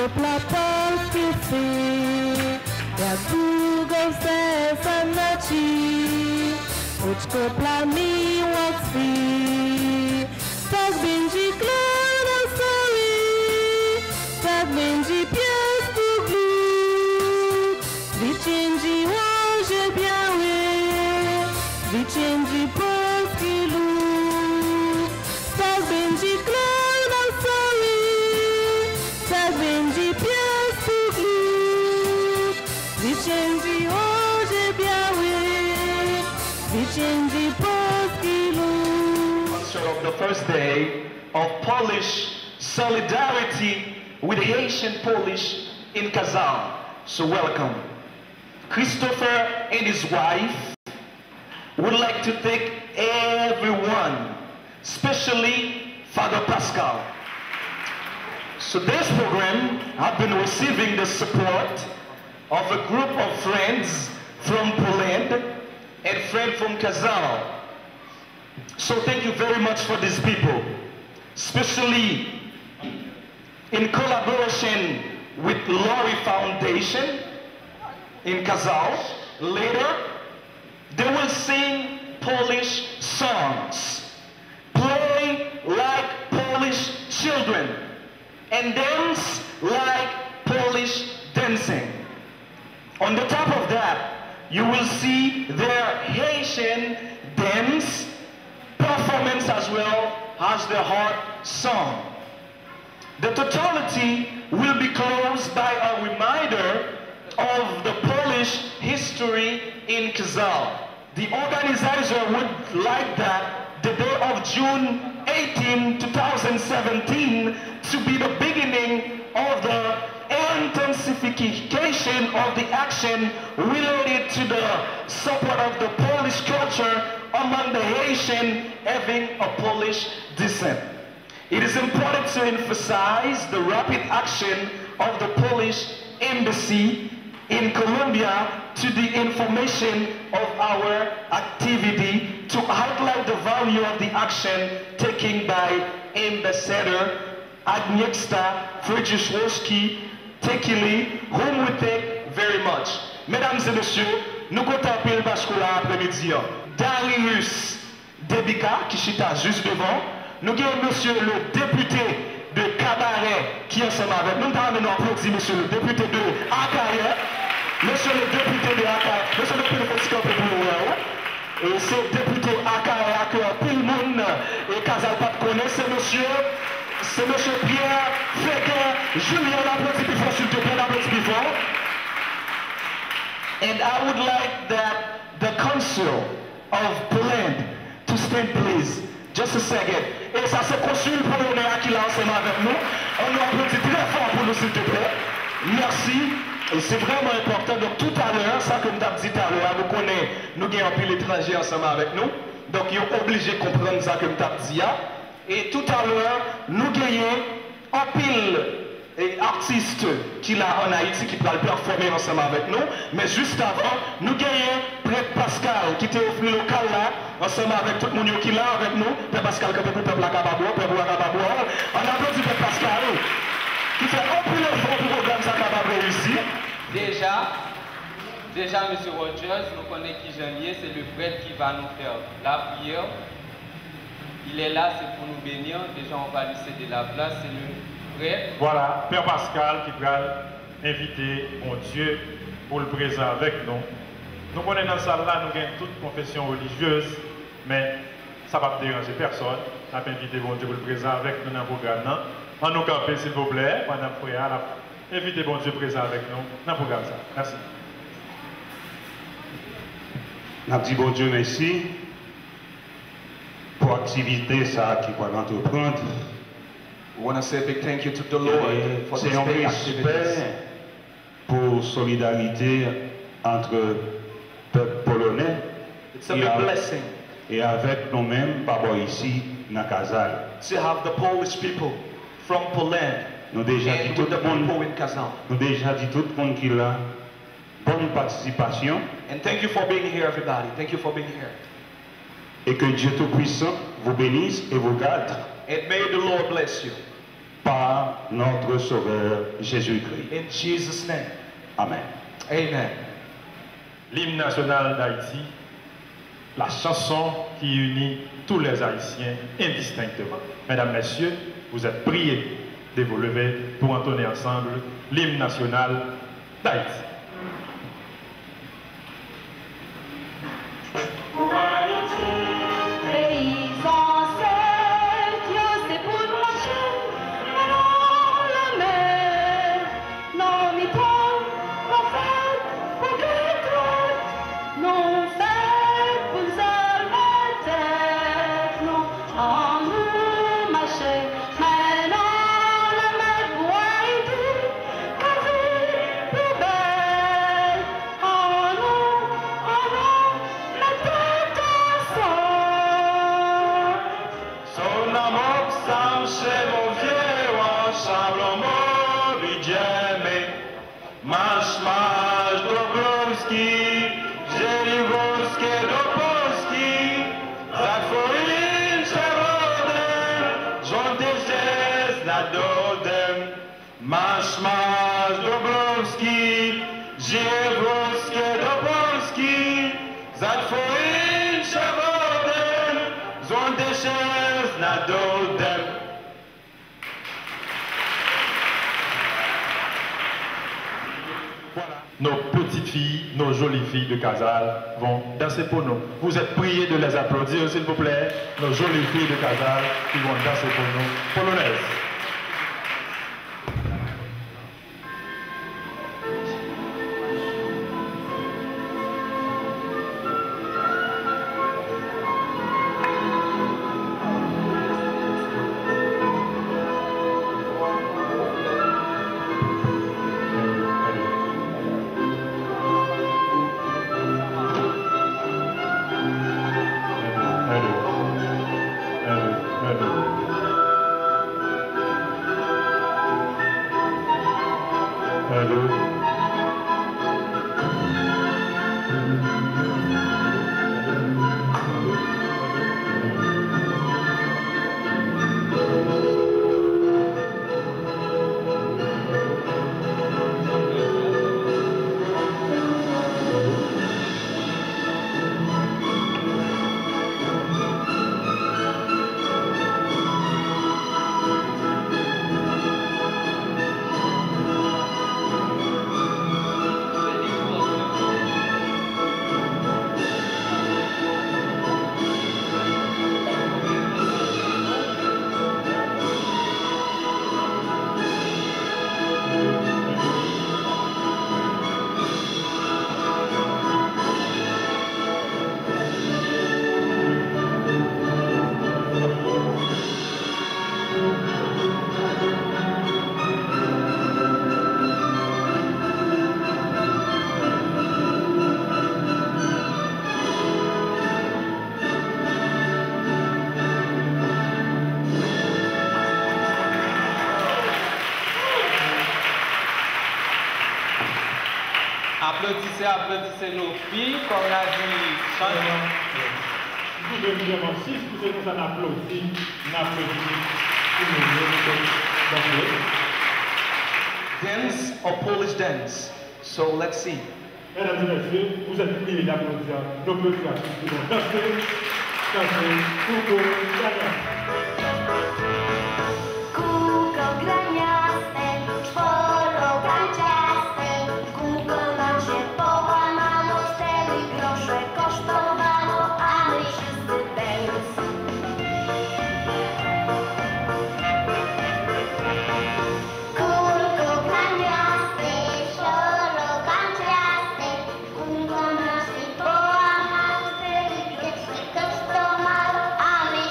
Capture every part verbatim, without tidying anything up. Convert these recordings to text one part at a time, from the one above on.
Pla pal kese, ya Google se sa nati, Ochkop la mi waksi, Sak Benji Claude Asari, Sak Benji Pièce Touglou, Vichenji Roger Biawe, Vichenji Poskilou, Sak Benji Claude Asari, Sak Benji Pièce Touglou, Vichenji Roger Biawe, Vichenji Poskilou. Sponsor of the first day of Polish solidarity with Haitian Polish in Kazan. So welcome. Christopher and his wife would like to thank everyone, especially Father Pascal. So this program have been receiving the support of a group of friends from Poland and friend from Kazan. So thank you very much for these people, especially in collaboration with Lori Foundation in Kazan. Later, they will sing Polish songs, play like Polish children, and dance like Polish dancing. On the top of that, you will see their Haitian dance performance as well as the heart song. The totality will be closed by a reminder of the Polish history in Kazan. The organizer would like that the day of June eighteen, two thousand seventeen, to be the beginning of the intensification of the action related to the support of the Polish culture among the Haitian having a Polish descent. It is important to emphasize the rapid action of the Polish embassy in Colombia to the information of our activity to highlight the value of the action taken by Ambassador Agnieszka Friedrichowski Tekili, whom we thank very much. Medam e mesye, nou kontan anpil paske w la apremidi an. Darius Debika, ki chita jis devan. Nou gen mesye le depite de Kabarè ki ansanm avèk nou. M ta renmen nou aplodi mesye le depite de Akayè. Mesye le depite de Akayè. Mesye depite, fè ti kanpe pou yo wè w. E se depite Akayè a ke anpil moun e Kazay pa t konnen. Se mesye, se mesye Pierre Feguen Julien. N aplodi pi fò, silvouplè, n aplodi pi fò. And I would like that the council of Poland to stand, please. Just a second. E sa se konsil polonè a ki la ansanm avèk nou. Ann nou aplodi trè fò pou nou, silvouplè. Mèsi. E se vrèman enpòtan. Donk, toutalè, sa ke m t ap di talè a, nou konnen nou gen anpil etranje ansanm avèk nou. Donk, yo oblije konprann sa ke m t ap di a. E toutalè, nou genyen anpil e atis ki la ann Ayiti ki pral pèfòme ansanm avèk nou. Men jis avan, nou genyen prèt Pascal ki te ofri lokal la ansanm avèk tout moun yo ki la avèk nou. Pè Pascal, kanpe pou pèp la kapab wè w, pèp ou a kapab wè w. Ann aplodi prèt Pascal ki fè anpil efò pou pwogram sa kapab reyisi. Deja, deja, mesye Rogers, nou konnen kijan l ye, se le prèt ki va nou fè lapriyè. Il est là, c'est pour nous bénir. Déjà, on va lui céder la place, c'est le prêtre. Vwala, Pè Pascal ki pral envite Bondye pou l prezan avèk nou. Nou konnen nan sal la, nou gen tout konfesyon relijyez, men sa p ap deranje pèsòn. N ap envite Bondye pou l prezan avèk nou nan pwogram nan. Ann nou kanpe, silvouplè, pandan frè a l ap envite Bondye prezan avèk nou nan pwogram sa. Mèsi. N ap di Bondye mèsi pou aktivite sa a ki pral antreprann. We want to say a big thank you to the Lord for this big activities. Se yon respè pou solidarite ant pèp polonè e avèk nou menm pa bò isi nan Kazay. To have the Polish people from Poland and with the people in Kazan. Nou deja di tout moun ki la, bòn patisipasyon. And thank you for being here, everybody. Thank you for being here. Et que Dieu Tout-Puissant vous bénisse et vous garde. And may the Lord bless you. Par notre Sauveur Jésus-Christ. In Jesus' name. Amen. Amen. L'hymne national d'Haïti, la chanson qui unit tous les Haïtiens indistinctement. Mesdames, Messieurs, vous êtes priés de vous lever pour entonner ensemble l'hymne national d'Haïti. Pou Ayiti. Peyi zansèt yo se pou n mache, men non lanmè. Nan mitan, nou fèt pou gen dwèt, nou fèt pou n salve tèt nou. Annou mache, men non lanmè pou Ayiti ka vin pli bèl. Annou, annou, mete tèt ansanm. Sonamok, Samse, Movye, Wan, Sablonbo, Bidjè, men. Mach, mach, Dobrovski, Zelivoske, Dopovski, Zaforin, Sevoden, Zon de Zès, Nadodem. Mach, mach, Dobrovski, Zelivoske, Dopovski, Zaforin, Sevoden, Zon de Zès, Nadodem. Voilà. Nos petites filles, nos jolies filles de Kazal vont danser pour nous. Vous êtes priés de les applaudir, s'il vous plaît. Nos jolies filles de Kazal qui vont danser pour nous. Polonaises. Allô. Aplodisè, aplodisè nou fi, kòm n a di, chan- Dance or Polish dance? So let's see. Mesdames et messieurs, vous êtes priés d'applaudir nos petits artistes qui vont danser, danser Kuko Granyan. Kuko Granyan, Szporo kanciaste, Kuko nam się połamało, cztery grosze kosztowało, a my wszyscy bęc. Kurko graniasty, szporo kanciasty, Kuko nam się połamało, cztery grosze kosztowało, a my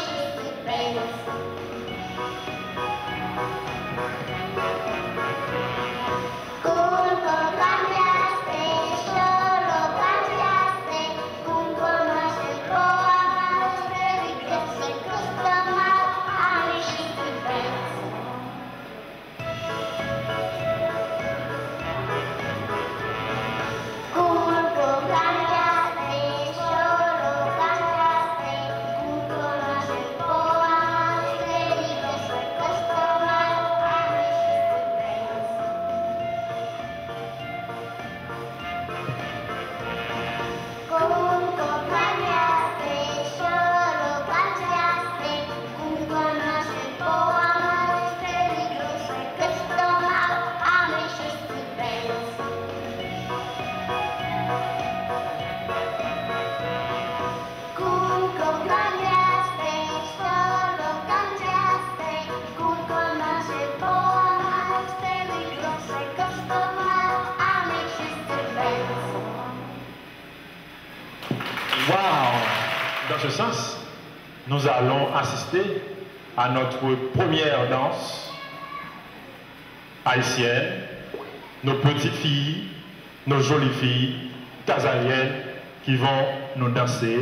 ce sens, nous allons assister à notre première danse haïtienne, nos petites filles, nos jolies filles kazalyèn qui vont nous danser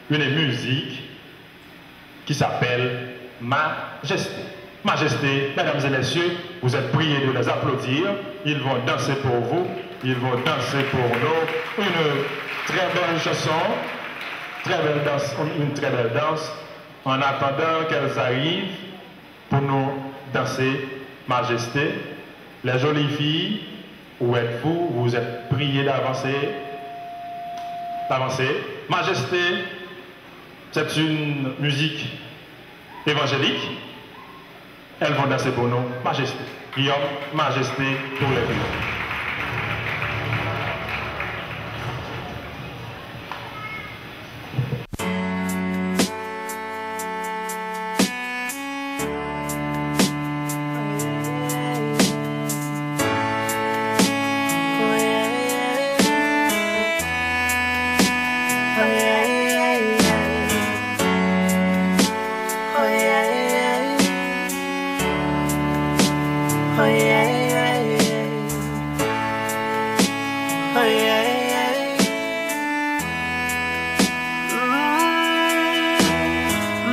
une musique qui s'appelle Majesté. Majesté, mesdames et messieurs, vous êtes priés de les applaudir. Ils vont danser pour vous. Ils vont danser pour nous. Une très belle chanson, très belle danse, une très belle danse. En attendant qu'elles arrivent pour nous danser, Majesté, les jolies filles, où êtes-vous? Vous êtes priées d'avancer. D'avancer. Majesté, c'est une musique évangélique. Elles vont danser pour nous. Majesté. Guillaume, Majesté pour les vieux.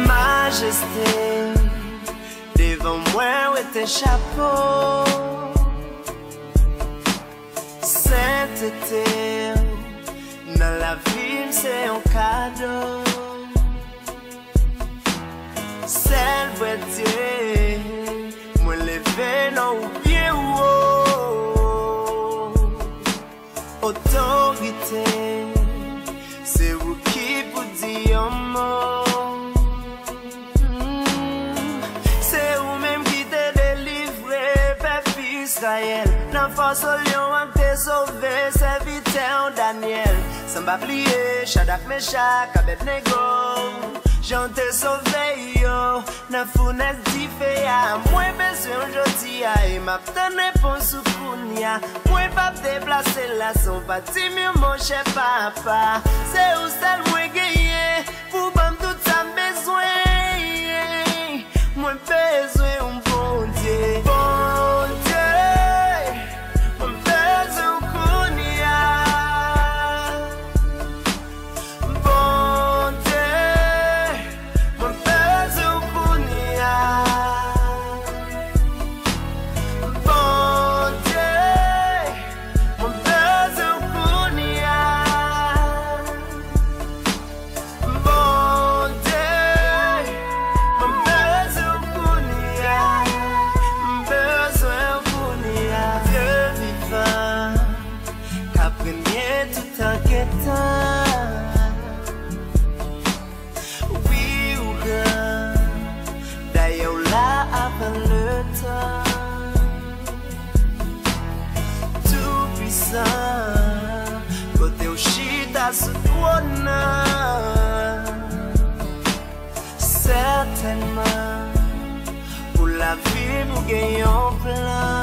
Majeste, devan mwen wete chapo. Sentete w nan lavi m se yon kado. Sèl vrè Dye, mwen leve non ou byen wo. Otorite, se ou ki pou di yon mo. Mm. Se ou menm ki te delivre pèp Izrayèl nan fòs lyon an, te sove sèvitè w Danyèl. San pa bliye Chadrak, Mechak, Abèdnego, jan w te sove yo nan founès dife a. Mwen bezwen w jodi a, e m ap tann repons ou kounye a. Mwen p ap deplase la san w pa di m yon mo, chè papa. Se ou sèl mwen genyen pou ban m tout sa m bezwen. Mwen bezwen w, Bondye. Bondye, mwen bezwen w kounye a. Bondye, mwen bezwen w kounye a. Bondye, mwen bezwen w kounye a. Bondye, mwen bezwen w kounye a. M bezwen w kounye a. Dye vivan, k ap renye toutan gen tan. Wi, ou gran, dayè w la avan letan. Tou pwisan, kote w chita sou twòn nan. Sètènman, pou lavi m ou gen yon plan.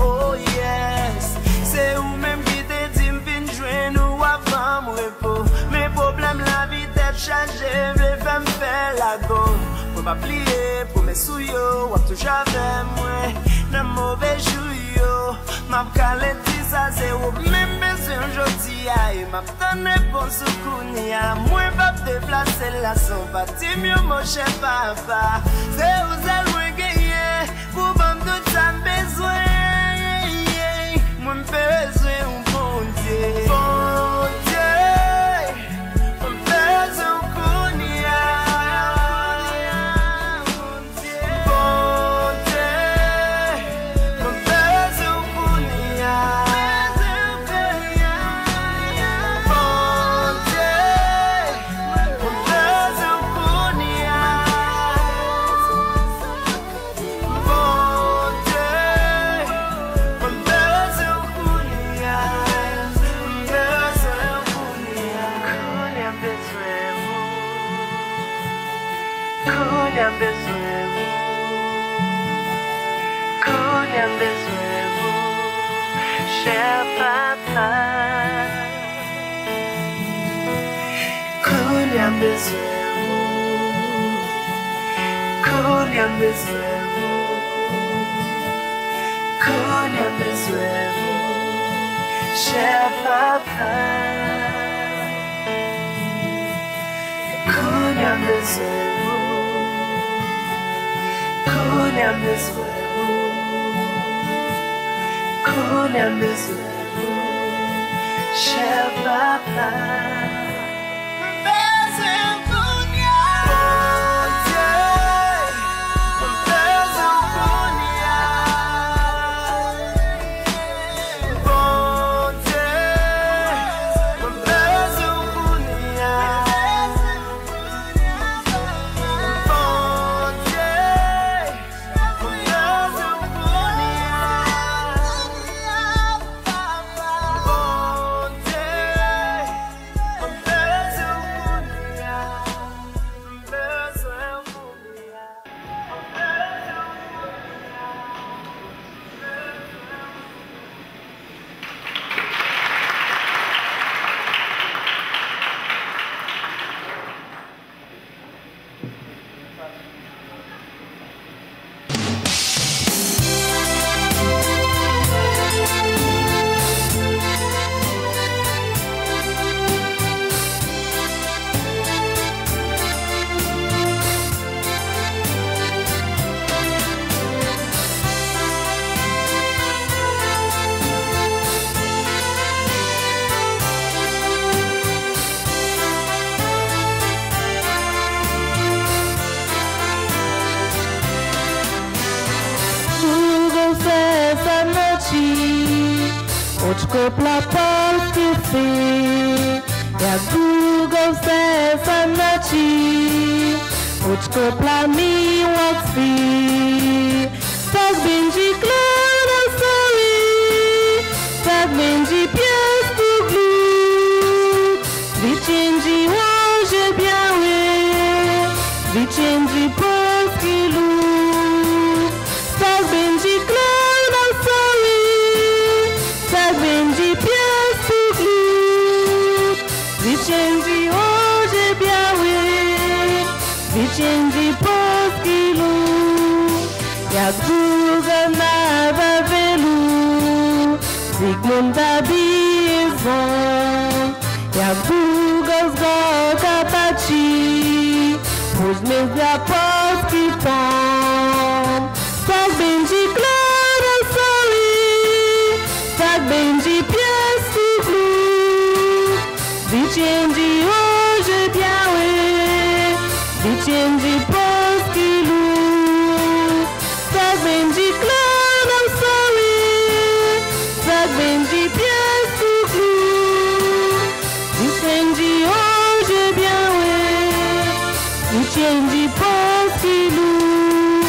Oh yes, se ou menm ki te di m vin jwenn ou avan m repo. Men pwoblèm lavi, tèt chaje, vle fè m fè lago. Mwen p ap bliye pwomès ou yo, w ap toujou avè mwen nan move jou yo. M ap kale ti sa, se ou menm bezwen jodi a, e m ap tann repons ou kounye a. Mwen p ap deplase la san w pa di m yon mo, chè papa. Se ou sèl mwen genyen pou ban m tout sa m bezwen. Mwen bezwen w, Bondye. Bondye, mwen bezwen w kounye a. Bondye, mwen bezwen w kounye a. Bondye, mwen bezwen w kounye a. Bondye, mwen bezwen w kounye a. M bezwen w kounye a. Kounye a m bezwen ou. Kounye a m bezwen ou. Kounye a m bezwen ou, chè papa. Kounye a m bezwen ou. Kounye a m bezwen ou. Kounye a m bezwen ou. Chè papa. Kounye a m bezwen ou. Kounye a m bezwen ou. Kounye a m bezwen ou. Chè papa. M bezwen w kounye a. Bondye, m bezwen w kounye a. Bondye, m bezwen w kounye a. Bondye, m bezwen w kounye a. Bondye, m bezwen w kounye a. M bezwen w kounye a. Google says I'm not cheap. Watch Copla Paul Café. Yeah, Google says I'm not cheap. Watch Copla Milwaukee. Sak Benji Claude, I'm sorry. Sak Benji pyès pou glou. Vichenji Roger Biawe. Vichenji Poski Lou. Sak Benji Claude, I'm sorry. Sak Benji pyès pou glou. Vichenji Roger Biawe. Vichenji Poski Lou. Yak Dougan Nava Velou. Sigmund Tabi Ezon. Yak Dougan Zgor Kapachi. Pouj Mezya Poski Tom. Sak Benji Claude, I'm sorry. Sak Benji pyès pou glou. Vichenji Roger Biawe. Vichenji Poski Lou. Sak Benji Claude, I'm sorry. Sak Benji pyès pou glou. Vichenji Roger Biawe. Vichenji Poski Lou.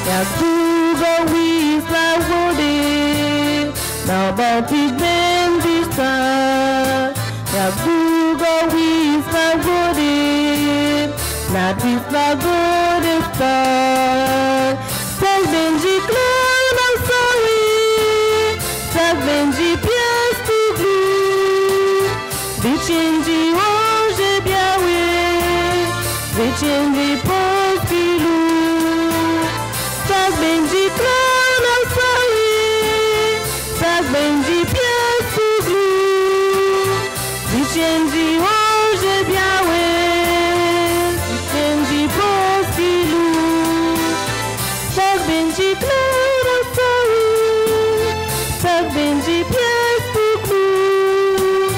Yak Dougan Wisla Wode. Nan Baltic Band Vista. Yak Dougan Wisla Wode. Natis la Golden Star. Sak Benji Claude, I'm sorry. Sak Benji pyès pou glou. Vichenji Roger Biawe. Vichenji Poski Lou. Sak Benji Claude, I'm sorry. Sak Benji pyès pou glou. Vichenji Roger Biawe. Vichenji Poski Lou. Sak Benji Claude, I'm sorry. Sak Benji pyès pou glou.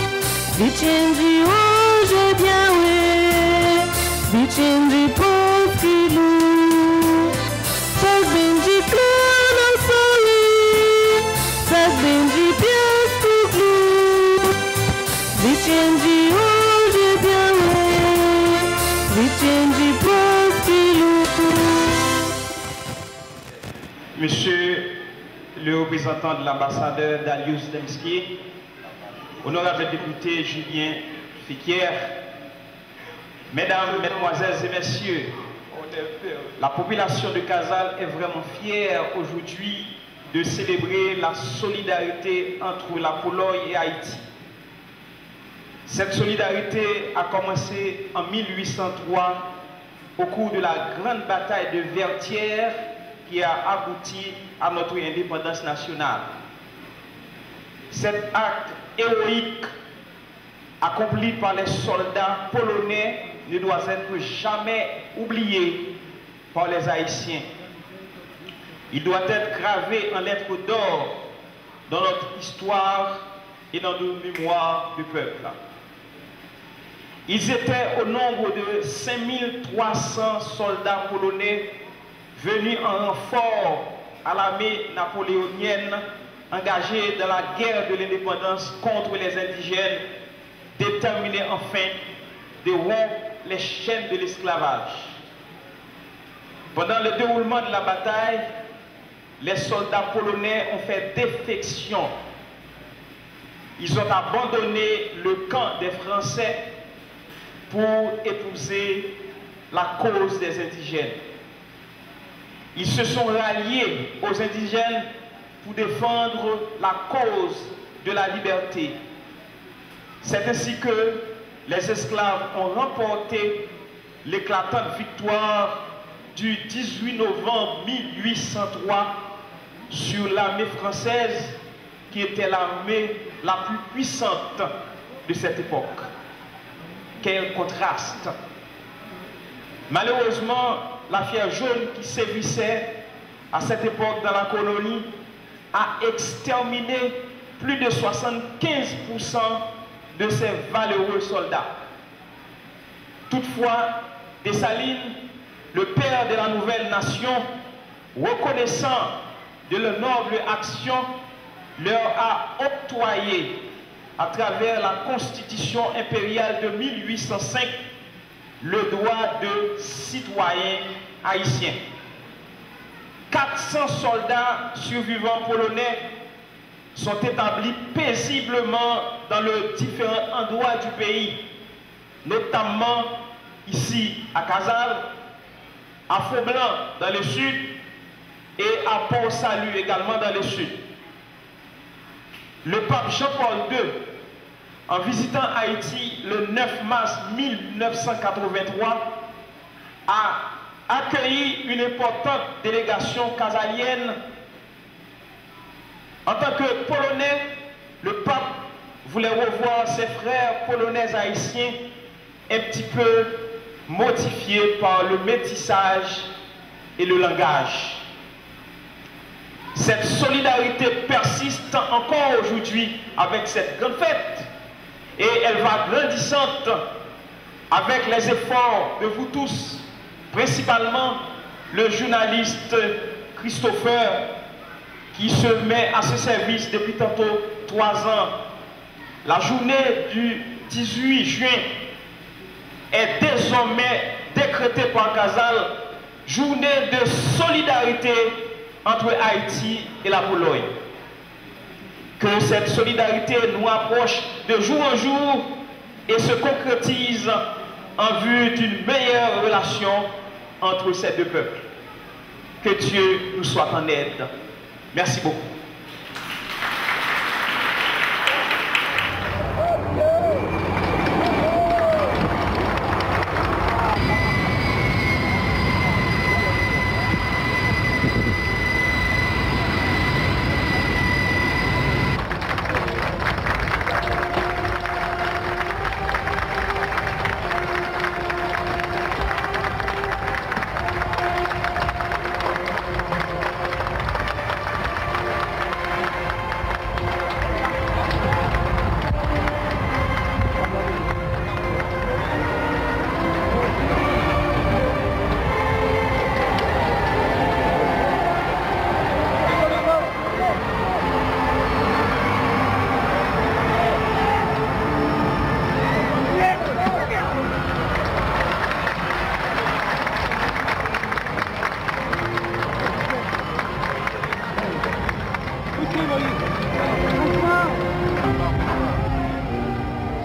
Vichenji Roger Biawe. Vichenji Poski Lou. Sak Benji Claude, I'm sorry. Sak Benji pyès pou glou. Vichenji Roger Biawe. Vichenji Poski Lou. Monsieur le représentant de l'ambassadeur Dalius Demski, honorable député Julien Fiquière, mesdames, mesdemoiselles et messieurs, la population de Casal est vraiment fière aujourd'hui de célébrer la solidarité entre la Pologne et Haïti. Cette solidarité a commencé en mille huit cent trois au cours de la grande bataille de Vertières qui a abouti à notre indépendance nationale. Cet acte héroïque accompli par les soldats polonais ne doit être jamais oublié par les Haïtiens. Il doit être gravé en lettres d'or dans notre histoire et dans nos mémoires de peuple. Ils étaient au nombre de cinq mille trois cents soldats polonais venus en renfort à l'armée napoléonienne engagée dans la guerre de l'indépendance contre les indigènes, déterminés enfin de rompre les chaînes de l'esclavage. Pendant le déroulement de la bataille, les soldats polonais ont fait défection. Ils ont abandonné le camp des Français pour épouser la cause des indigènes. Ils se sont ralliés aux indigènes pour défendre la cause de la liberté. C'est ainsi que les esclaves ont remporté l'éclatante victoire du dix-huit novembre mille huit cent trois sur l'armée française, qui était l'armée la plus puissante de cette époque. Quel contraste! Malheureusement, la fièvre jaune qui sévissait à cette époque dans la colonie a exterminé plus de soixante-quinze pour cent de ces valeureux soldats. Toutefois, Dessalines, le père de la nouvelle nation, reconnaissant de leur noble action, leur a octroyé, à travers la Constitution impériale de mille huit cent cinq, le droit de citoyen haïtien. Quatre cents soldats survivants polonais sont établis paisiblement dans les différents endroits du pays, notamment ici à Casale, à Foblanc dans le sud et à Port-Salut également dans le sud. Le pape Jean-Paul deux, en visitant Haïti le neuf mars mille neuf cent quatre-vingt-trois, a accueilli une importante délégation casalienne. En tant que Polonais, le pape voulait revoir ses frères polonais haïtiens un petit peu modifiés par le métissage et le langage. Cette solidarité persiste encore aujourd'hui avec cette grande fête et elle va grandissante avec les efforts de vous tous, principalement le journaliste Christopher, qui se met à ce service depuis tantôt trois ans. La journée du dix-huit juin est désormais décrétée par Casale journée de solidarité entre Haïti et la Pologne. Que cette solidarité nous rapproche de jour en jour et se concrétise en vue d'une meilleure relation entre ces deux peuples. Que Dieu nous soit en aide. Merci beaucoup.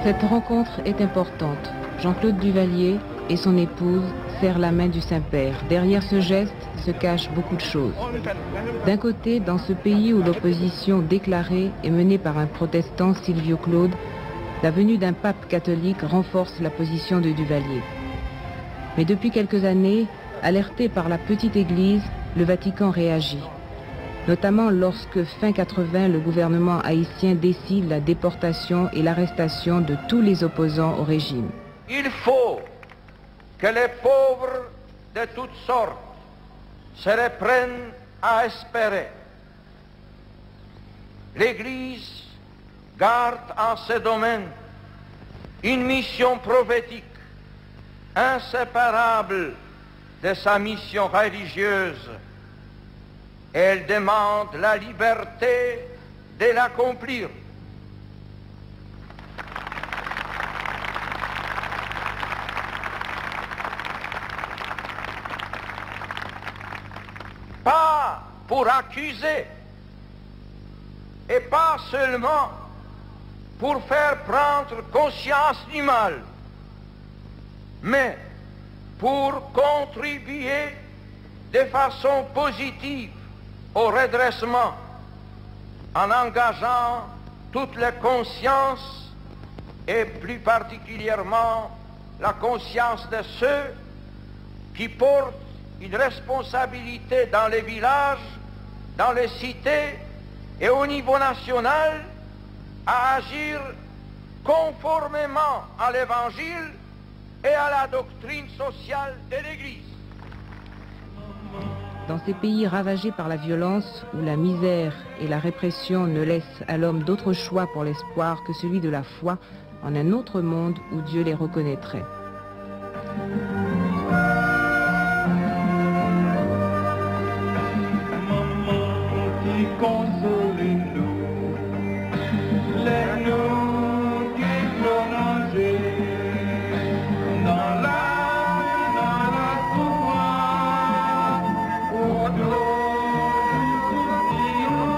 Cette rencontre est importante. Jean-Claude Duvalier et son épouse serrent la main du Saint-Père. Derrière ce geste se cachent beaucoup de choses. D'un côté, dans ce pays où l'opposition déclarée est menée par un protestant, Silvio Claude, La venue d'un pape catholique renforce la position de Duvalier. Mais depuis quelques années, alerté par la petite église, le Vatican réagit, notamment lorsque, fin quatre-vingts, le gouvernement haïtien décide la déportation et l'arrestation de tous les opposants au régime. Il faut que les pauvres de toutes sortes se reprennent à espérer. L'Église garde en ce domaine une mission prophétique inséparable de sa mission religieuse. Elle demande la liberté de l'accomplir. Pas pour accuser, et pas seulement pour faire prendre conscience du mal, mais pour contribuer de façon positive au redressement en engageant toutes les consciences et plus particulièrement la conscience de ceux qui portent une responsabilité dans les villages, dans les cités et au niveau national à agir conformément à l'Évangile et à la doctrine sociale de l'Église. Dans ces pays ravagés par la violence, où la misère et la répression ne laissent à l'homme d'autre choix pour l'espoir que celui de la foi en un autre monde où Dieu les reconnaîtrait. Manman ki konsole nou, lè nou gen pou manje, nan lari, nan lakou a, ou toujou soutni nou.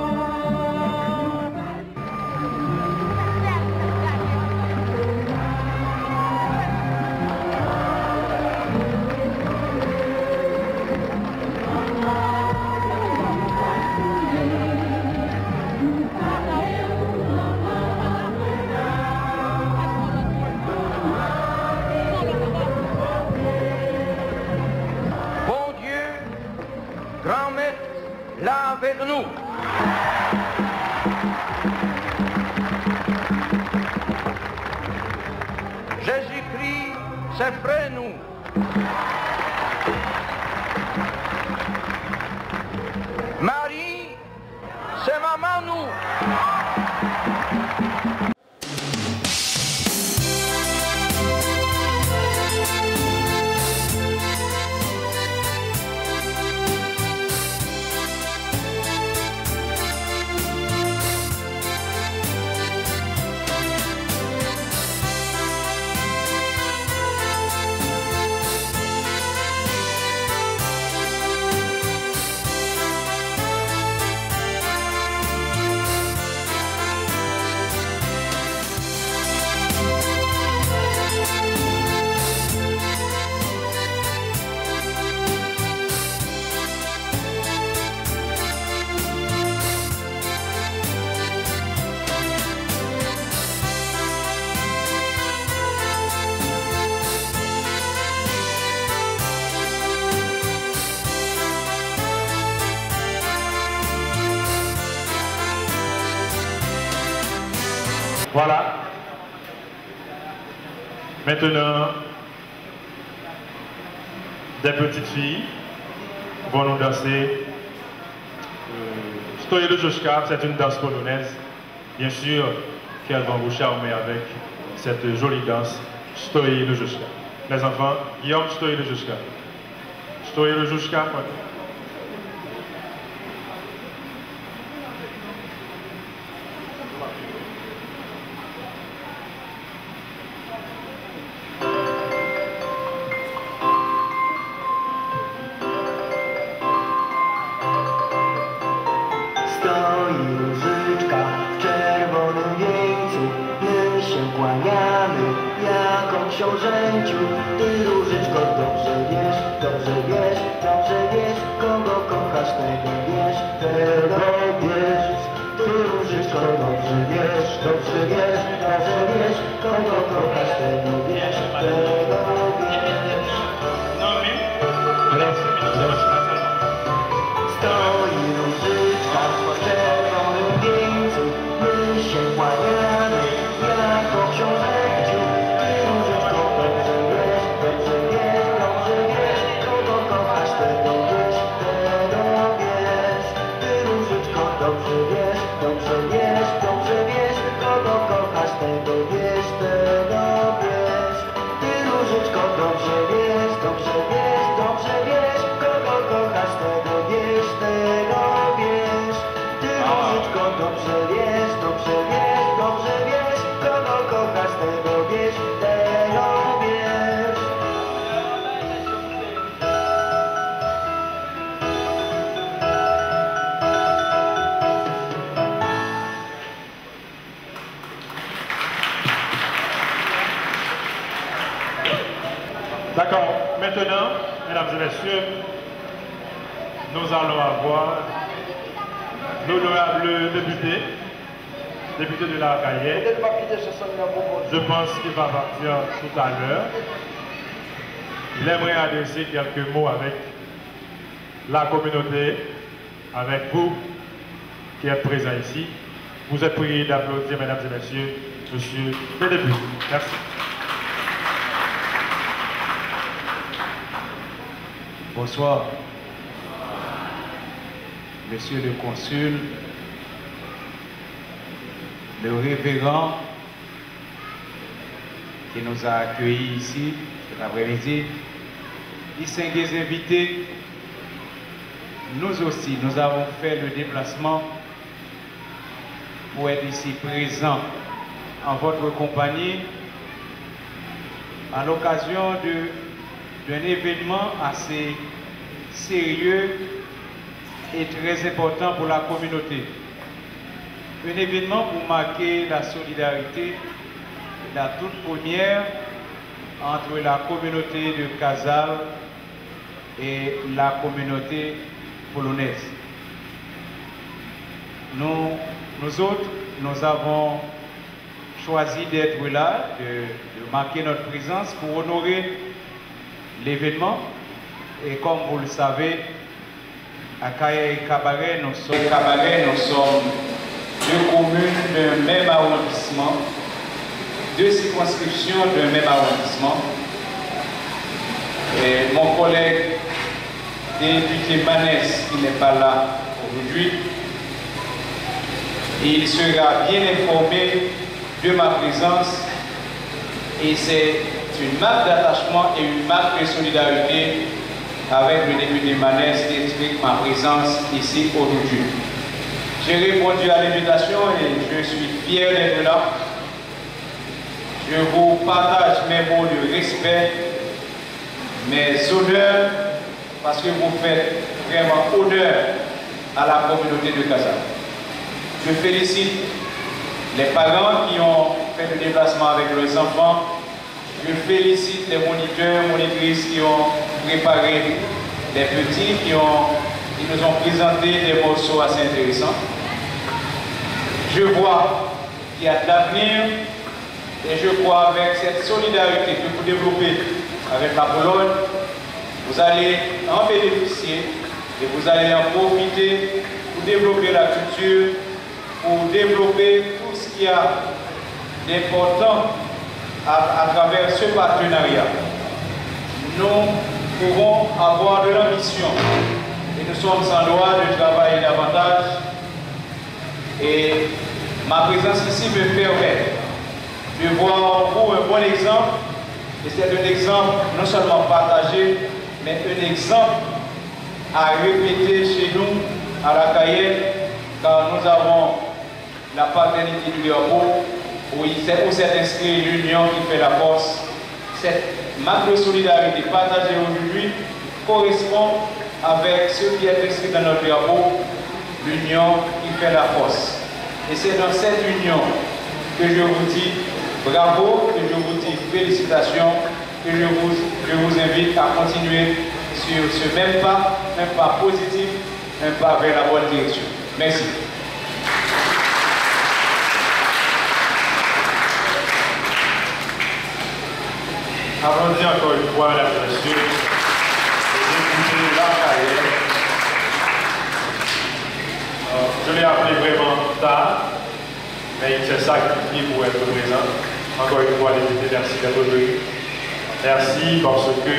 Bondye, Granmèt, la avèk nou. Jezikri, se frè nou. Mari, se manman nou. Voilà. Maintenant, des petites filles vont nous danser, euh, Stoyi Lujushka, c'est une danse polonaise. Bien sûr qu'elles vont vous charmer avec cette jolie danse, Stoyi Lujushka. Les enfants, Guillaume, Stoyi Lujushka. Stoyi Lujushka. Stoji Różyczka w czerwonym wieńcu, my się kłaniamy jako książęciu. Ty, Różyczko, dobrze wiesz, dobrze wiesz, dobrze wiesz, kogo kochasz, tego wiesz, tego wiesz. Ty, Różyczko, D'accord. Maintenant, mesdames et messieurs, nous allons avoir l'honorable député, député de la Cayenne. Je pense qu'il va partir tout à l'heure. Il aimerait adresser quelques mots avec la communauté, avec vous qui êtes présents ici. Vous êtes priés d'applaudir, mesdames et messieurs, monsieur le député. Merci. Bonsoir. Monsieur le consul, le révérend qui nous a accueillis ici cet après-midi, distingués invités, nous aussi, nous avons fait le déplacement pour être ici présents en votre compagnie à l'occasion de, d'un événement assez sérieux et très important pour la communauté. Un événement pour marquer la solidarité, la toute première, entre la communauté de Casal et la communauté polonaise. Nous, nous autres, nous avons choisi d'être là, de, de marquer notre présence pour honorer l'événement. Et comme vous le savez, Akayè et Cabaré, nous sommes, Cabaré, nous sommes deux communes d'un même arrondissement, deux circonscriptions d'un même arrondissement. Et mon collègue député Manès, qui n'est pas là aujourd'hui, il sera bien informé de ma présence et c'est une marque d'attachement et une marque de solidarité avec le député Manès qui explique ma présence ici aujourd'hui. J'ai répondu à l'invitation et je suis fier d'être là. Je vous partage mes mots de respect, mes honneurs, parce que vous faites vraiment honneur à la communauté de Casal. Je félicite les parents qui ont fait le déplacement avec leurs enfants. Je félicite les moniteurs, monitrices qui ont préparé les petits, qui ont, qui nous ont présenté des morceaux assez intéressants. Je vois qu'il y a de l'avenir et je crois avec cette solidarité que vous développez avec la Pologne, vous allez en bénéficier et vous allez en profiter pour développer la culture, pour développer tout ce qu'il y a d'important à, à travers ce partenariat. Nous pouvons avoir de l'ambition et nous sommes en droit de travailler davantage. Et ma présence ici me permet de voir en vous un bon exemple, et c'est un exemple non seulement partagé, mais un exemple à répéter chez nous, à la Cayenne, car nous avons la paternité du drapeau, où il s'est, où s'est inscrit l'union qui fait la force. Cette marque de solidarité partagée aujourd'hui correspond avec ce qui est inscrit dans notre drapeau, l'union qui fait la force. Et c'est dans cette union que je vous dis bravo, que je vous dis félicitations, que je vous, je vous invite à continuer sur ce même pas, un pas positif, un pas vers la bonne direction. Merci. Aplodi ankò yon fwa, medam e mesye. Epi pou nou lakay. Euh, je l'ai appelé vraiment tard, mais il s'est sacrifié pour être présent. Encore une fois, député, merci d'être venu. Merci parce que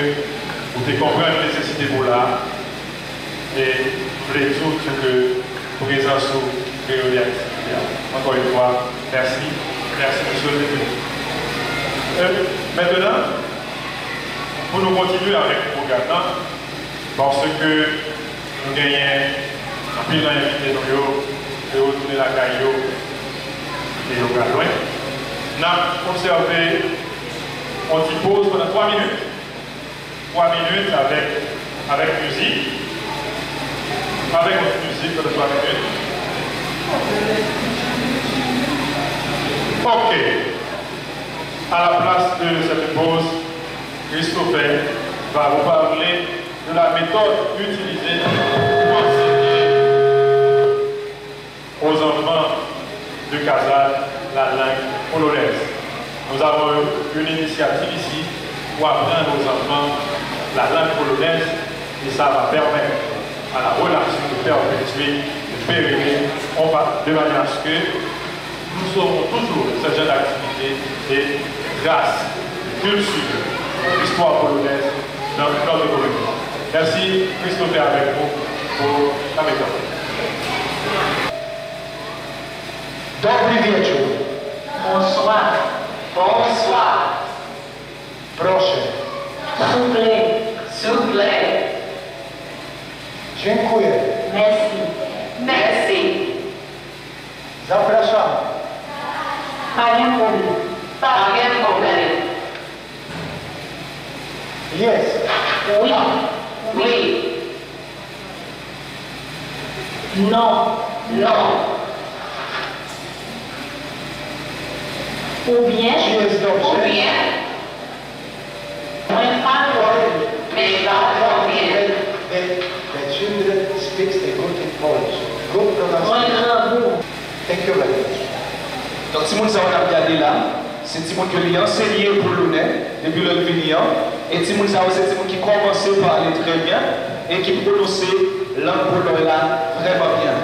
ou te konprann nesesite pou w la. E m vle di w tou ke prezans ou kreye aktivite a. Encore une fois, merci. Merci, monsieur le député. Euh, maintenant, pou nou kontinye avèk pwogram nan, paske nou genyen anpil nan envite nou yo, yo retounen lakay yo, e yo pral lwen. N ap obsève yon ti poz pandan twa minit. Twa minit avèk, avèk mizik. Avèk yon ti mizik pandan twa minit. Ok. À la place de cette pause, Christopher va vous parler de la méthode utilisée pour enseigner aux enfants de Kazan la langue polonaise. Nous avons une initiative ici pour apprendre aux enfants la langue polonaise et ça va permettre à la relation de perpétuer, de pérenner, on va, de manière à ce que nous saurons toujours ce genre d'activité et trace de culture, d'histoire polonaise dans notre communauté. Merci, Christopher avec vous pour la méthode. Dobri wieczór. Bonsoir. Bonsoir. Proszę. Souple. Souple. Dziękuję. Mèsi. Mèsi. Zapraszam. Pa gen pwoblèm. Pa gen pwoblèm. Yes. Wi. Wi. Non. Non. Oubyen. She is not. Oubyen. Mwen pa konprann. Mwen pa konprann. The, the, the children speaks a good Polish. Good pronunciation. Mwen grangou. Thank you very much. Donk, timoun sa yo n ap gade la, se timoun ke li ansenye pou lonè, depi lè l vini an. E timoun sa yo, se timoun ki kòmanse pale trè byen e ki pwononse lang polonè la vrèman byen.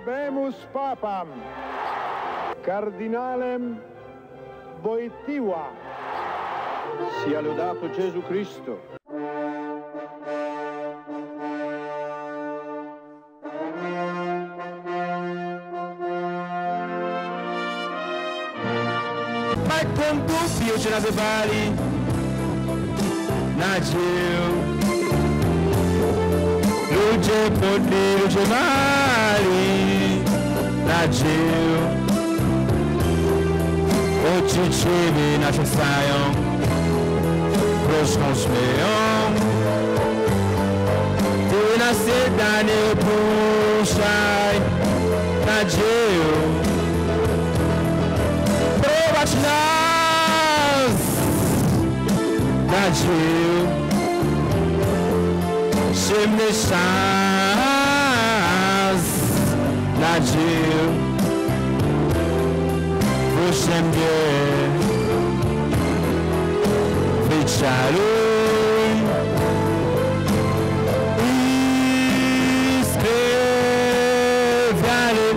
Habemus Papam, Cardinalem Wojtyłą. Sia laudato Gesù Cristo. Mai conduce io ce n'aveva lì. Nagiu. Luce poti, luce mali. Nagiu. O cicimi na cesaio. Proscons meon. Te na sedane pushai. Nagiu. Provaci nas. Nagiu. Shem ne shaz. Nagiu. Vou shem byen. Vit chalou. Iske vyale.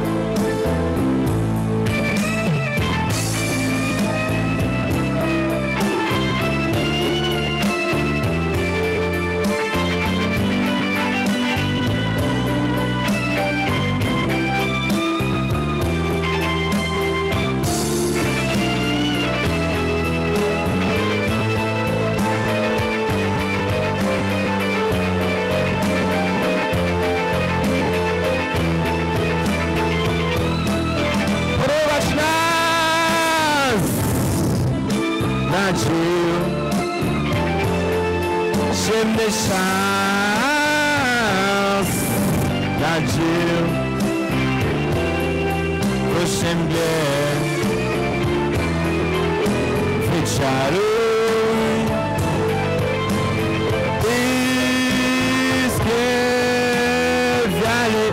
Provaci nas. Nagiu. Shem ne shaz. Nagiu. Vou shem byen. Vit chalou. Iske vyale.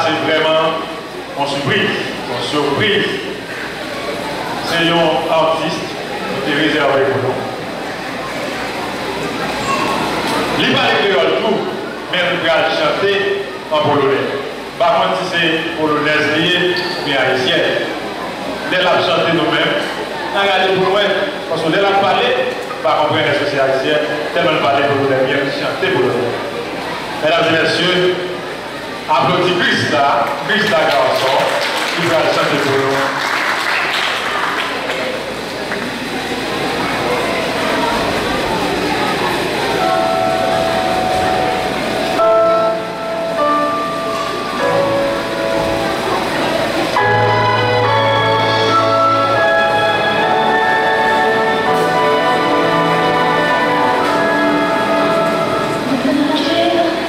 Se vrèman yon sipriz, yon sipriz. Se yon atis nou te rezève pou nou. Li pale kreyòl tou, men l pral chante an polonè. M pa konn si se polonèz li ye oubyen ayisyèn. Lè l ap chante nou menm, n a gade pou lwen, paske lè l ap pale, m pa konprann èske se ayisyèn, tèlman l pale polonè byen, l chante polonè. Medam e mesye, aplodi Krista, Krista gason, ki pral chante pou nou.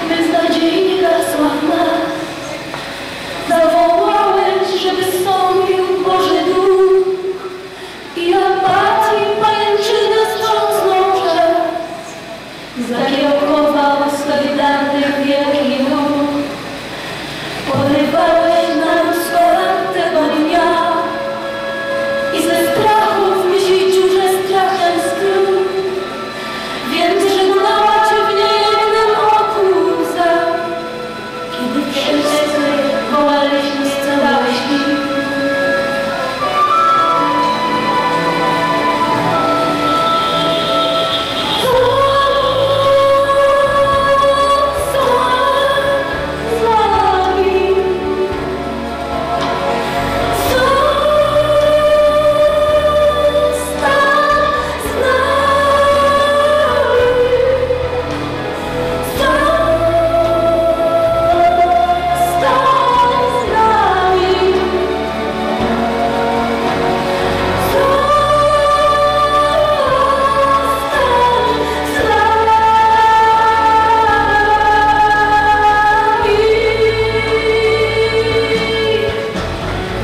Bez nadziei rasła w nas. Zawołałeś, żeby stąpił Boży Duch i apatii pajęczyny strząsnął rzek. Zakiełkował solidarny wielki ruch. Podrywałeś nam z kolan tego dnia i ze strachu w mysiej dziurze strachem skrył. Więc żegnała cię w niejednym oku łza. Kiedy wszyscy wołaliśmy z całych sił.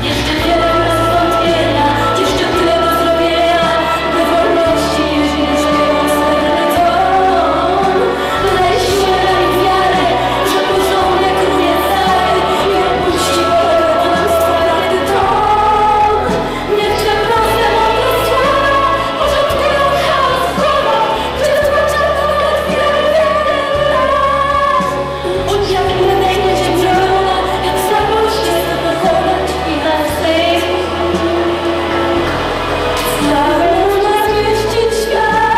Jeszcze wiele bez wątpienia, jeszcze tyle do zrobienia, by wolności nie żyje śpiewą srebrny tron. Dodaj siły nami wiarę, że porządek runie stary i opuści poległe kłamstwo prawdy tron. Niech twe proste, mądre słowa porządkują chaos w głowach, gdzie wytłumaczone są bez wiary wiele lat. Unia w jednej nie ciemniona, jak słabość jest pokonać i nas Słabość ma zniszczyć świat.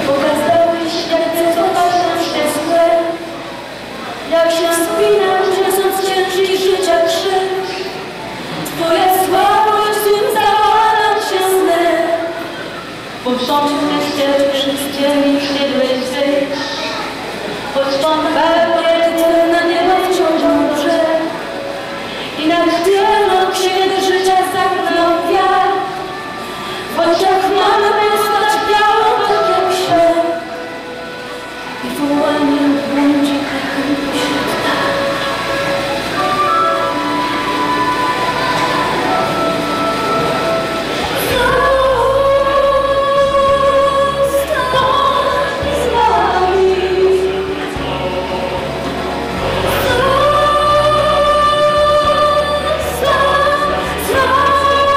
Pokazałeś, jak cofać nasze złe. Jak się spinać, niosąc ciężki życia krzyż. Twoja słabość złym zawoła nam się zle. Bo w sądzie ciebie z ziemi przyszedłeś wyjść. Choć pan kark jak na niebo wciągnął brzeg. I na chwilę księgę życia zamknął wiatr. W oczach mamy postać białą tak jak śnieg. I wołanie błądzi echem pośród targ. Zostań z nami. Zostań z nami.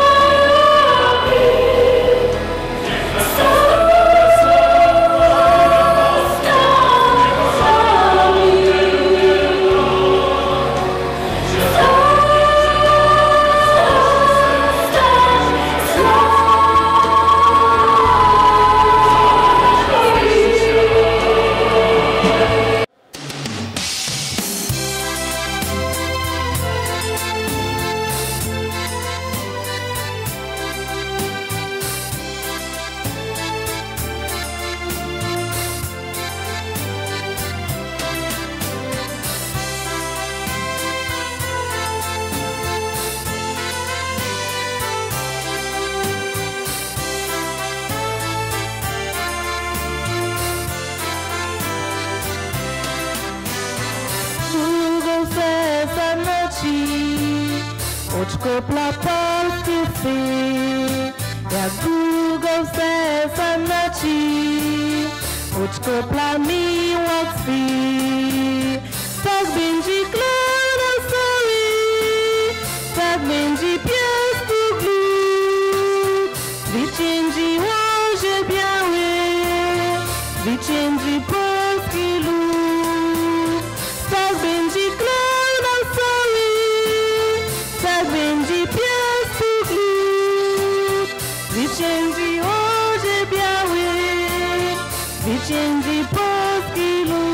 Długo serca męczy, oczko plapalskie sny. Ak Dougov sè Sannachi, Ochko Plami Waxy, Sak Benji Claude Sorry, Sak Benji Pièce Touglou, Vichenji Roger Biawe, Vichenji Poskilou, Sak Benji Claude Sorry, Sak Benji Pièce Touglou, Vichenji Roger Biawe, Vichenji Poskilou,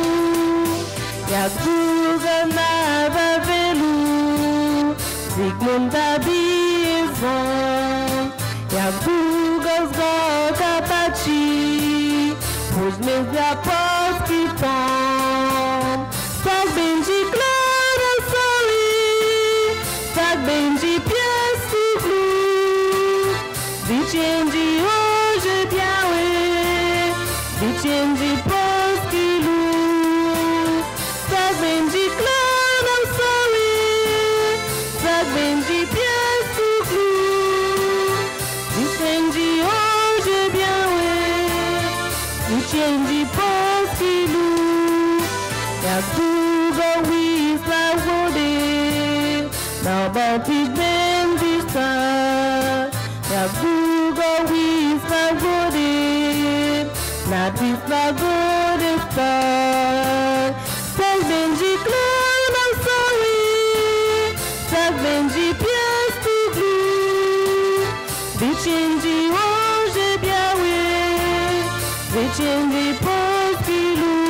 Yak Dougov Nava Velou, Zigmond Tabi Ezon, Yak Dougov Gòl Kapachi, Wouj Mezya Pòs ki tonm, Sak Benji Claude Sorry, Sak Benji Pièce Touglou, Vichenji Roger Biawe, Vichenji Poskilou, Sak Benji Claude Sorry, Sak Benji Pièce Touglou, Vichenji Roger Biawe, Vichenji Poskilou, Yak Dougov Wisla Gode, Narbonne Pigmen Vista, Yak Dougov Wisla Gode, Natis la Gode Star, Sak Benji Claude Sorry, Sak Benji Pièce Touglou, Vichenji Roger Biawe, Vichenji Poskilou,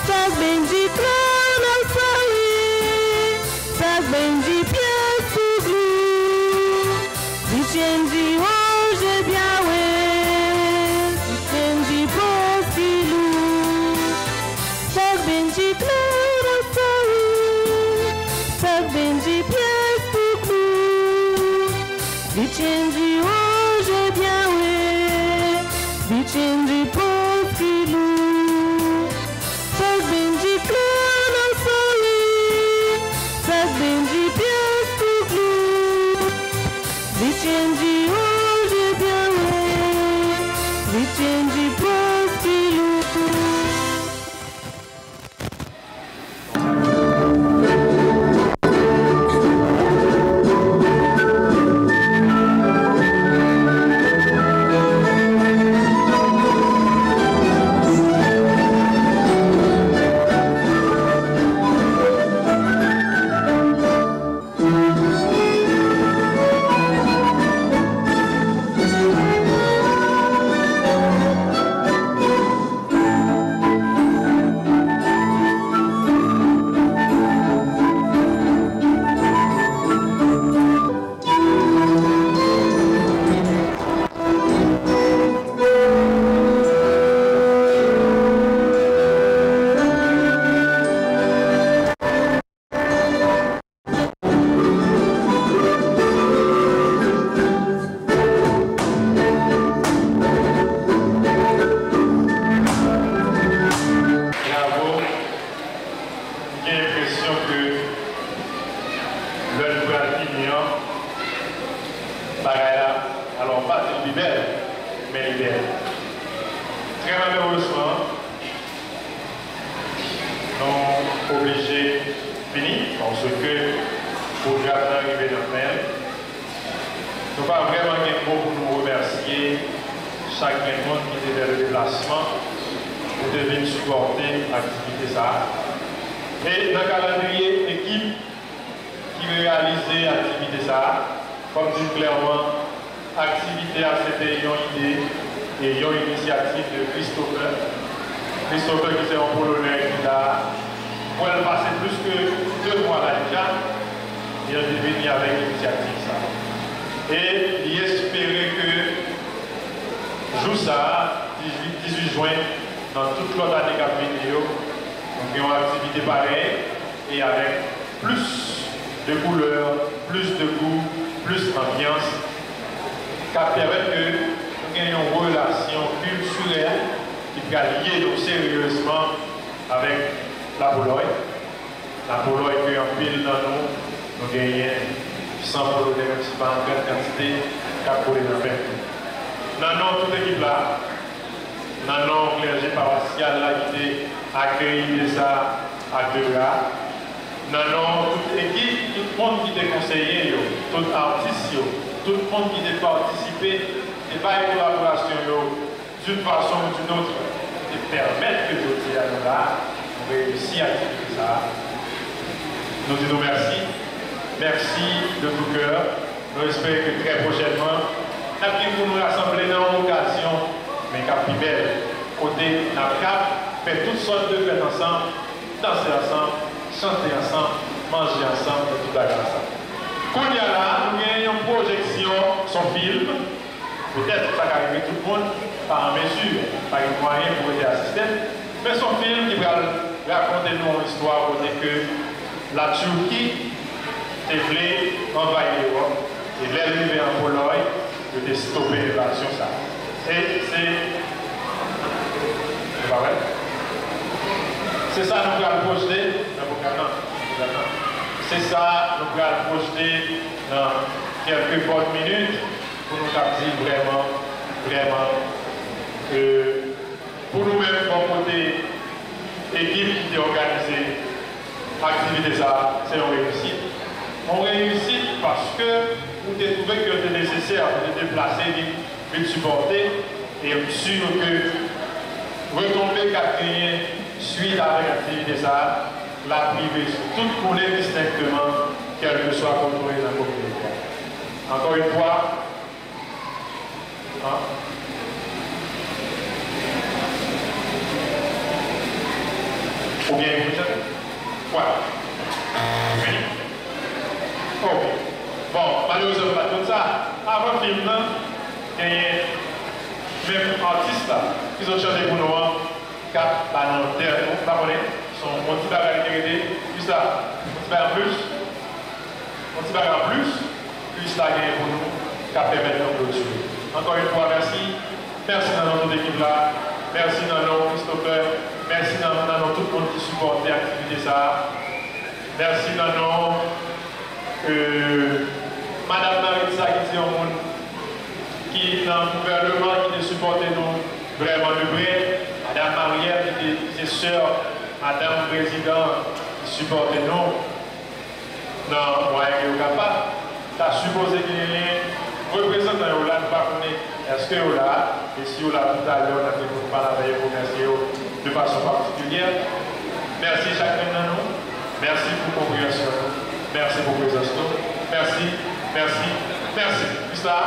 Sak Benji Claude Sorry, Sak Benji Pièce Touglou, Vichenji Roger Biawe, Vichenji Poskilou, Sak Benji Claude Sorry, Sak Benji Pièce Touglou, Vichenji Roger Biawe, Vichenji Poskilou, Sak Benji Claude Sorry, Sak Benji Pièce Touglou, Vichenji Roger Biawe, Vichenji Poskilou. Bravo. M gen enpresyon ke lè n pral fini an, bagay la, alò, m pa di l pi bèl, men li bèl. Trè malerezman, nou oblije fini, paske pwogram nan rive nan fen l. Nou pa vrèman gen mo pou nou remèsye chak grenn moun ki te fè le deplasman pou te vin sipòte aktivite sa a. E nan kalandriye ekip ki reyalize aktivite sa a, fò m di n klèman, aktivite a se te yon ide e yon inisyativ de Christopher. Christopher ki se yon Polonè ki la, m wè l pase plis ke de mwa la deja, e l te vini avèk inisyativ sa a. E li espere ke jou sa a, dizuit, dizuit jen, nan tout lòt ane k ap vini yo, nou gen yon aktivite parèy e avèk plis de koulè, plis de gou, plis anbyans, k ap pèmèt ke nou gen yon relasyon kiltirèl ki pral lye nou seryezman avèk Lapolòy. Lapolòy ke anpil nan nou, nou genyen san Polonè, menm si pa an gran kantite, k ap boule nan pent nou. Nan non tout ekip la, nan non klèje pawasyal la ki te akeyi de sa ak de bra, nan non tout ekip, tout moun ki te konseye yo, tout atis yo, tout moun ki te patisipe, te bay kolaborasyon yo d'une façon ou d'une autre, te pèmèt ke jodi a nou la, nou reyisi aktivite sa a. Nou di nou mèsi. Mèsi de tout cœur. Nou espere ke trè pwochènman, n ap gen pou nou rasanble nan yon okazyon, men k ap pi bèl, kote n ap kab fè tout sòt de fèt ansanm, danse ansanm, chante ansanm, manje ansanm, fè tout bagay ansanm. Kounye a la, nou gen yon pwojeksyon, s on fim, petèt sa ka rive tout moun pa an mezi, pa gen mwayen pou rete asiste l, men s on fim ki pral rakonte nou yon istwa kote ke Latiki te vle anvayi Lewòp, e lè l rive an Polòy, yo te stope envazyon sa a. E se, se pa vre? Se sa nou pral pwojte nan pwogram nan. Se sa nou pral pwojte nan kèlke bòn minit pou nou kab di vrèman, vrèman, e, pou nou menm, bò kote ekip ki te òganize aktivite sa a, se yon reyisit. Yon reyisit paske ou te twouve ke l te nesesè pou te deplase vin, vin sipòte, e m si ke retonbe k ap genyen swit avèk aktivite sa a, l ap rive sou tout moun endistenkteman, kèlkeswa kote w ye nan kominote a. Ankò yon fwa, An? Oubyen yon chante? Vwala. Fini? Ok. Bon, malerezman, nou pa t konn sa. Avan fim nan, genyen menm atis la ki sot chante pou nou an, k ap ba nou dè, nou pa konnen, s on, yon ti bagay ki rete, jis la, yon ti bagay anplis. Yon ti bagay anplis, Christa genyen pou nou, k ap pèmèt nou klotire. Ankò yon fwa, mèsi. Mèsi nan non tout ekip la. Mèsi nan non Christopher. Mèsi nan, nan non tout moun ki sipòte aktivite sa a. Mèsi nan non, euh, Madam Maritza, ki se yon moun ki nan gouvèneman, ki te sipòte nou vrèman de prè. Madam Marielle, ki te, ki se sè Madam Prezidan, ki sipòte nou. Nan mwayen ke yo kapab. Ta sipoze genyen reprezantan yo la, nou pa konnen èske yo la, e si yo la toutalè, n ap gen pou nou pale avè yo, remèsye yo de fason patikilyè. Mèsi chak youn nan nou. Mèsi pou konpreyansyon nou. Mèsi pou prezans nou. Mèsi, mèsi, mèsi. Christa.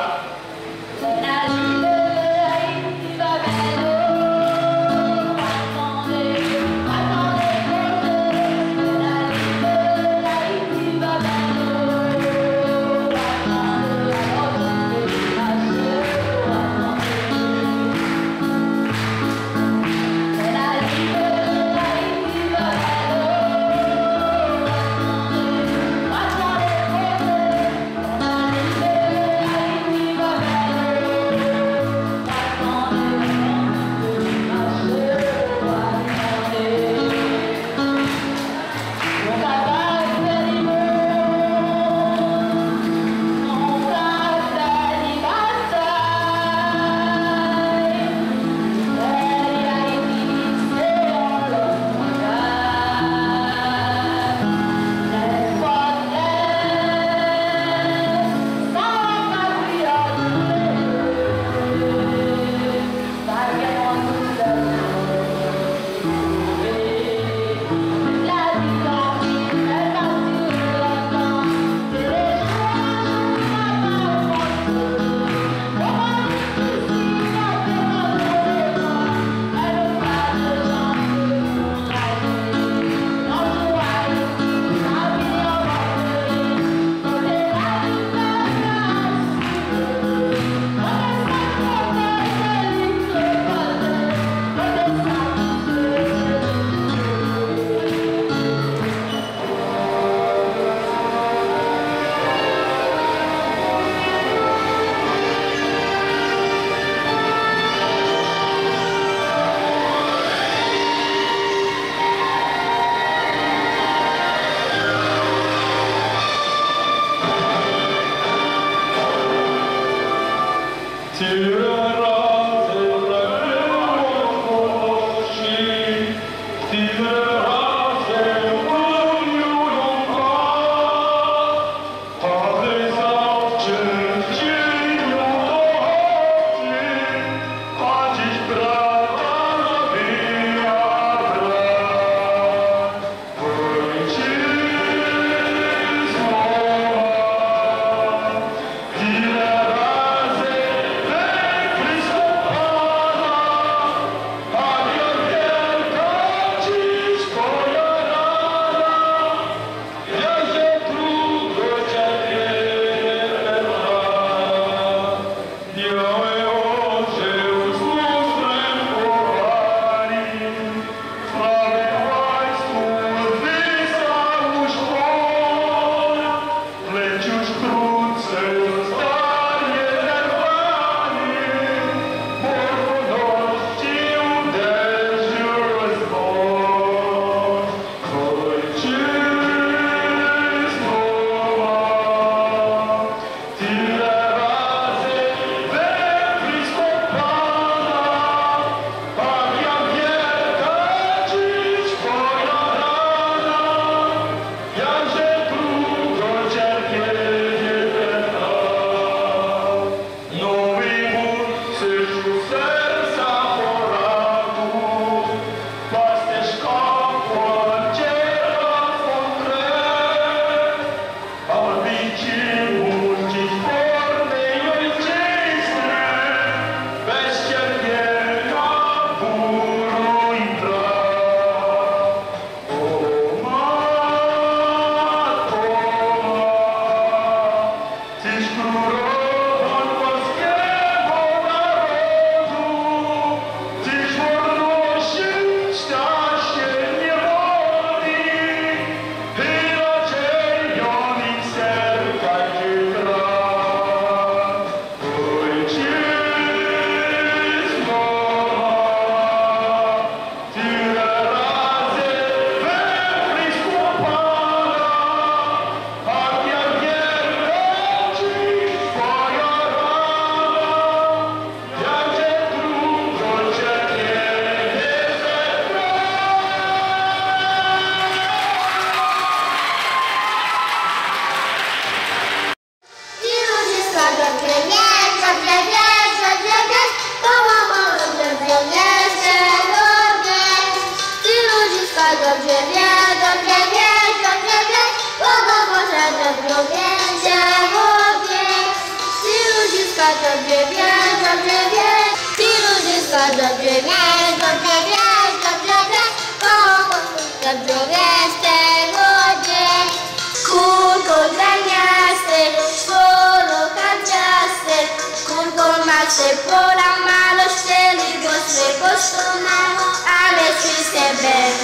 Kouto granyase, cholo kadyase, kouto mache pola maloche, li gos le kochon maron, ale swi se bèl.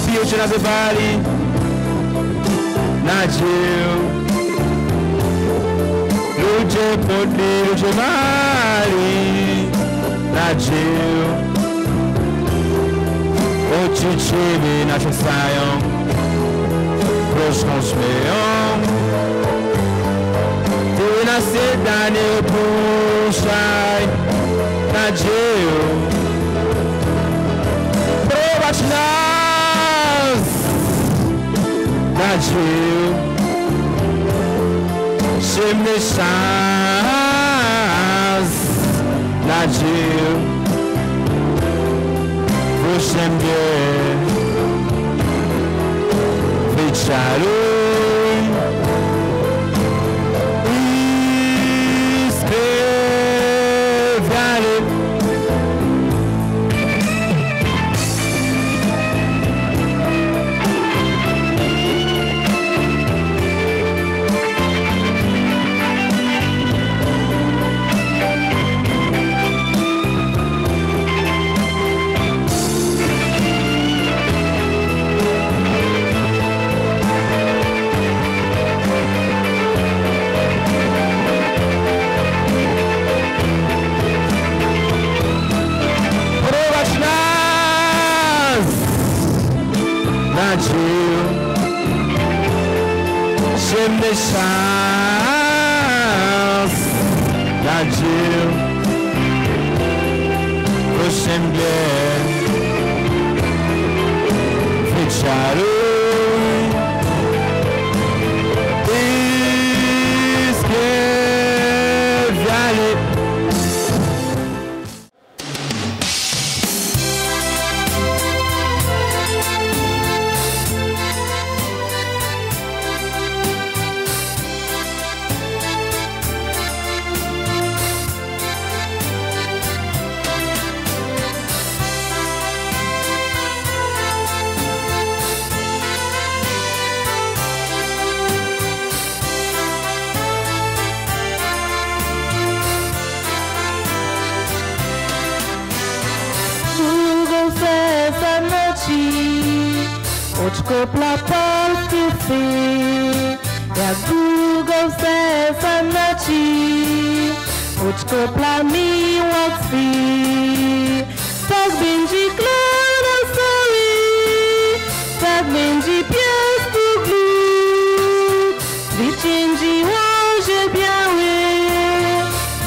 Piyo che na se fali. Nadjeu. Luce poti, luce mali. Nadjeu. Ochiche me na chesayon. Proskonchmeyon. Te na se dane pou chay. Nadjeu. Probachnas. Nadjeu. Chemechans. Nadjeu. Prochen byè. Vechalou. Iske vyale. Probachnas! Nadjeu. Chemechans. Nadjeu. Prochen byè. Pwouchkòp la pòs ki fi, y ap di w gòv sè sa nati. Pwouchkòp la miwòk fi, sak Benji klè nan sori, sak Benji pyès tou gloup. Vichenji woje byawe,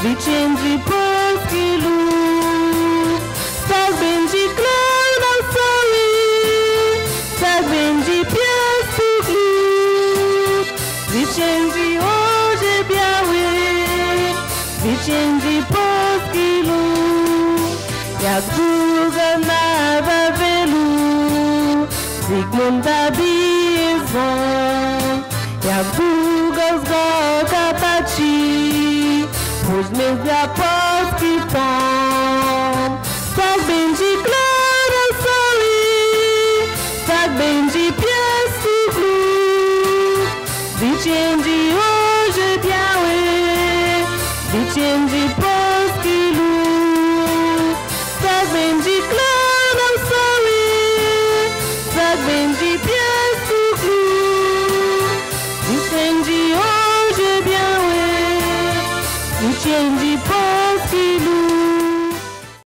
Vichenji pòs ki lou. Sak Benji klè nan sori, sak Benji pyès tou gloup. Vichenji woje byawe, Vichenji pòs ki lou. Y ap di w gòv nava velou, Sigmond ta byen zon. Y ap di w gòv zòk apachi, pwouch medya pòs ki tonm. Sak Benji klè nan sori, sak Benji pyès tou gloup. Vichenji woje byawe, Vichenji pòs ki lou. Sak Benji klè nan sori, sak Benji pyès tou gloup. Vichenji woje byawe, Vichenji pòs